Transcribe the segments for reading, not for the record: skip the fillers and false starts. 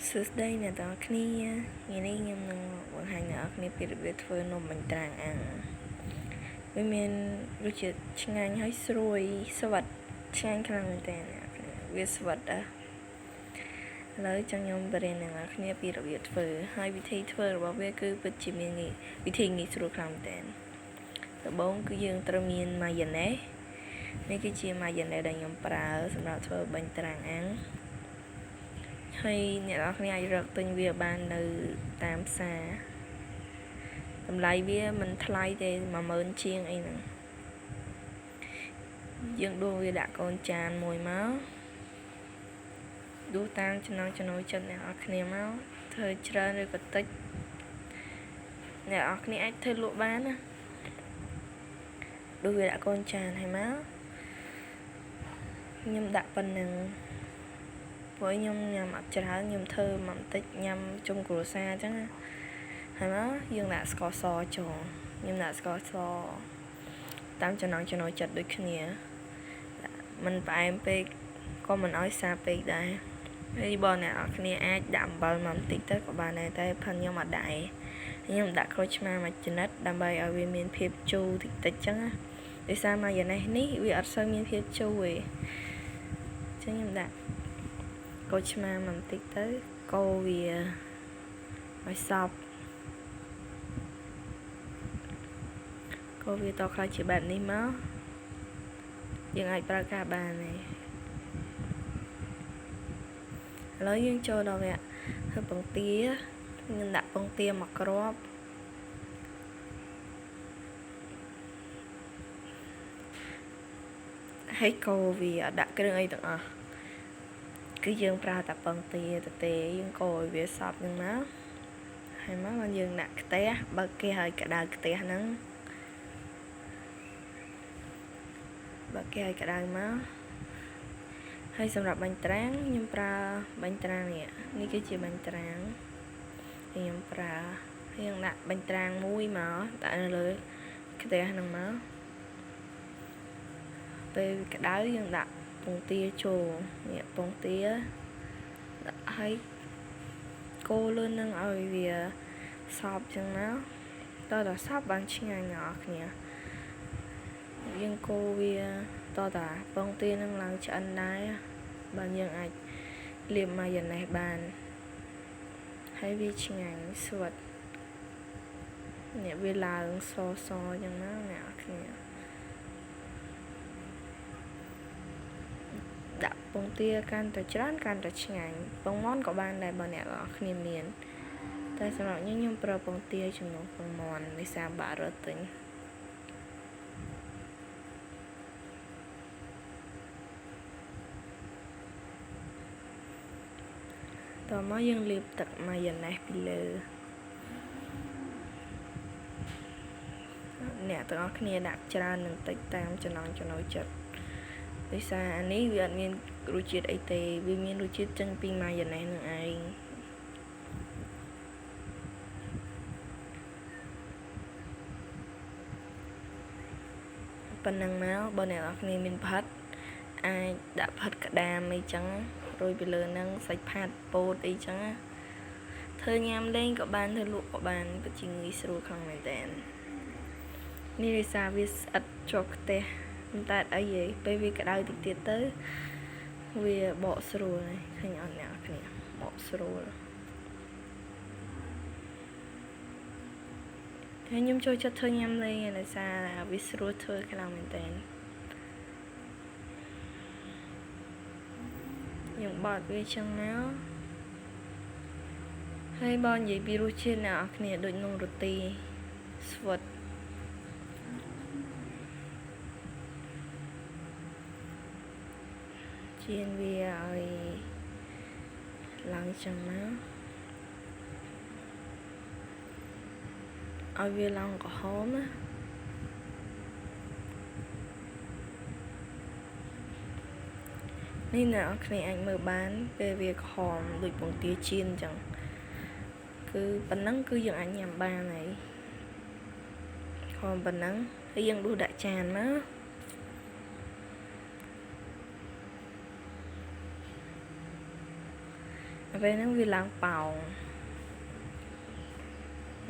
សួស្តីអ្នកទាំងអស់គ្នាថ្ងៃនេះខ្ញុំនឹងបង្ហាញអ្នកទាំងអស់គ្នាពីរបៀបធ្វើនំបាញ់ត្រាងអាំងវាមានរសជាតិឆ្ងាញ់ហើយស្រួយស្វិតឆ្ងាញ់ខ្លាំងមែនទែនអ្នកគ្នាវាស្វិតណាស់ឥឡូវចង់ខ្ញុំបរៀនអ្នកទាំងអស់គ្នាពីរបៀបធ្វើហើយវិធីធ្វើរបស់វាគឺពិតជាមានវិធីងាយស្រួលខ្លាំងមែនទែនដំបូងគឺយើងត្រូវមានម៉ាយ៉ូណេសនេះគឺជាម៉ាយ៉ូណេសដែលខ្ញុំប្រើសម្រាប់ធ្វើបាញ់ត្រាងអាំងហើយអ្នកនរគ្នាអាចរកទិញវាបាននៅតាមផ្សារតម្លៃវាមិនថ្លៃទេ10000ជាងអីហ្នឹងយើងដួសវាដាក់កូនចានមួយមកដួសតាមចំណង់ចំណូលចិត្តអ្នកនរគ្នាមកធ្វើច្រើនឬក៏តិចអ្នកនរគ្នាអាចធ្វើលក់បានណាដួសវាដាក់កូនចានហើយមកខ្ញុំដាក់ប៉ុណ្ណឹងព្រោះខ្ញុំញ៉ាំអត់ច្រើនខ្ញុំធ្វើមកបន្តិចញ៉ាំជុំគ្រួសារអញ្ចឹងណាហើយមកយើងដាក់ស្ករសចូលខ្ញុំដាក់ស្ករសតាមចំណង់ចំណូលចិត្តដូចគ្នាមិនផ្អែមពេកក៏មិនឲ្យសាពេកដែរហើយបើអ្នកនរគ្នាអាចដាក់អំបិលមកបន្តិចទៅក៏បានដែរតែផិនខ្ញុំអត់ដាក់ទេខ្ញុំដាក់ក្រូចឆ្មាមួយចំណិតដើម្បីឲ្យវាមានភាពជូរតិចតិចអញ្ចឹងណាដោយសារម៉ាយ៉ូណេសនេះវាអត់សូវមានភាពជូរទេអញ្ចឹងខ្ញុំដាក់ក្រូចឆ្មាមកបន្តិចទៅកូរវាឲ្យសព្វកូរវាតខ្លាយជាបែបនេះមកយើងអាចប្រើការបានហើយឥឡូវយើងចូលដល់វគ្គធ្វើពងទាខ្ញុំដាក់ពងទាមួយគ្រាប់ហើយកូរវាអត់ដាក់គ្រឿងអីទាំងអស់គឺយើងប្រើតែពងទាទៅទេយើងកូរឲ្យវាសព្វហ្នឹងមកហើយមកបានយើងដាក់ខ្ទះបើកគេឲ្យក្តៅខ្ទះហ្នឹងបើកគេឲ្យក្តៅមកហើយសម្រាប់បាញ់ត្រាងខ្ញុំប្រើបាញ់ត្រាងនេះនេះគឺជាបាញ់ត្រាងខ្ញុំប្រើយើងដាក់បាញ់ត្រាងមួយមកដាក់នៅលើខ្ទះហ្នឹងមកពេលក្តៅយើងដាក់ពងទាចូលនេះពងទាដាក់ហើយកូរលឿននឹងឲ្យវាសព្វចឹងមកតើដល់សព្វបានឆ្ងាញ់អ្នកនរគ្នាយើងកូរវាតតាពងទានឹងឡើងឆ្អិនដែរបានយើងអាចលាបម៉ាយ៉ូណេសបានហើយវាឆ្ងាញ់ស្វិតនេះវាឡើងសសចឹងណាអ្នកនរគ្នាដាក់ពងទាកាន់តែច្រើនកាន់តែឆ្ងាញ់ពងមាន់ក៏បានដែរបើអ្នកនរគ្នាមានតែសម្រាប់ខ្ញុំខ្ញុំប្រើពងទាជំនួសពងមាន់ដោយសារបាក់រត់ទិញតមកយើងលាបទឹកម៉ាយ៉ូណេសពីលើអ្នកទាំងអស់គ្នាដាក់ច្រើននឹងតិចតាមចំណង់ចំណូលចិត្តដោយសារអានេះវាអត់មានរសជាតិអីទេវាមានរសជាតិចេញពីម៉ាយ៉ូណេសនឹងឯងប៉ុណ្ណឹងមកបើអ្នកនរគ្នាមានផិតអាចដាក់ផិតក្តាមអីចឹងរោយពីលើហ្នឹងសាច់ផាត់ពោតអីចឹងធ្វើញ៉ាំលេងក៏បានធ្វើលក់ក៏បានពិតជាងាយស្រួលខ្លាំងមែនតើនេះដោយសារវាស្អិតជាប់ខ្ទះមិនតែអីទេពេលវាក្តៅតិចទៀតទៅវាបកស្រួលហើយឃើញអត់អ្នកនរគ្នាបកស្រួលហើយខ្ញុំចូលចិត្តធ្វើញ៉ាំលេងដោយសារវាស្រួលធ្វើខ្លាំងមែនតើយើងបត់វាចឹងមកហើយបើនិយាយពីរសជាតិអ្នកនរគ្នាដូចនំរ៉ូទីស្វិតចៀនវាឲ្យឡើងចឹងមកឲ្យវាឡើងក្រហមណានេះអ្នកនរគ្នាអាចមើលបានពេលវាក្រហមដូចពងទាចៀនអញ្ចឹងគឺប៉ុណ្ណឹងគឺយើងអាចញ៉ាំបានហើយក្រហមប៉ុណ្ណឹងហើយយើងដួសដាក់ចានមក ពេលហ្នឹងវាឡើងប៉ោង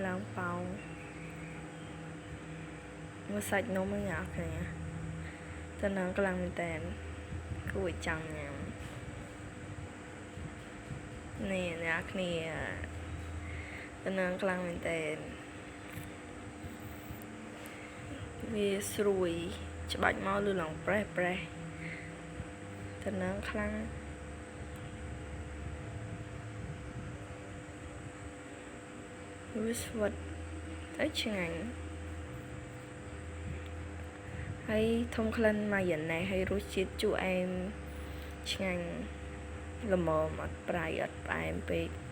ឡើងប៉ោងមកសាច់នំហ្នឹងអ្នកគ្នាតំណងខ្លាំងមែនតើគួរឲ្យចង់ញ៉ាំនេះអ្នកគ្នាតំណងខ្លាំងមែនតើវាស្រួយច្បាច់មកលឺឡើងប្រេះប្រេះតំណងខ្លាំងវាស្វិតទៅឆ្ងាញ់ហើយធំក្លិនម៉ាយ៉ូណេសហើយរសជាតិជូរអែមឆ្ងាញ់ល្មមអត់ប្រៃអត់ផ្អែមពេក។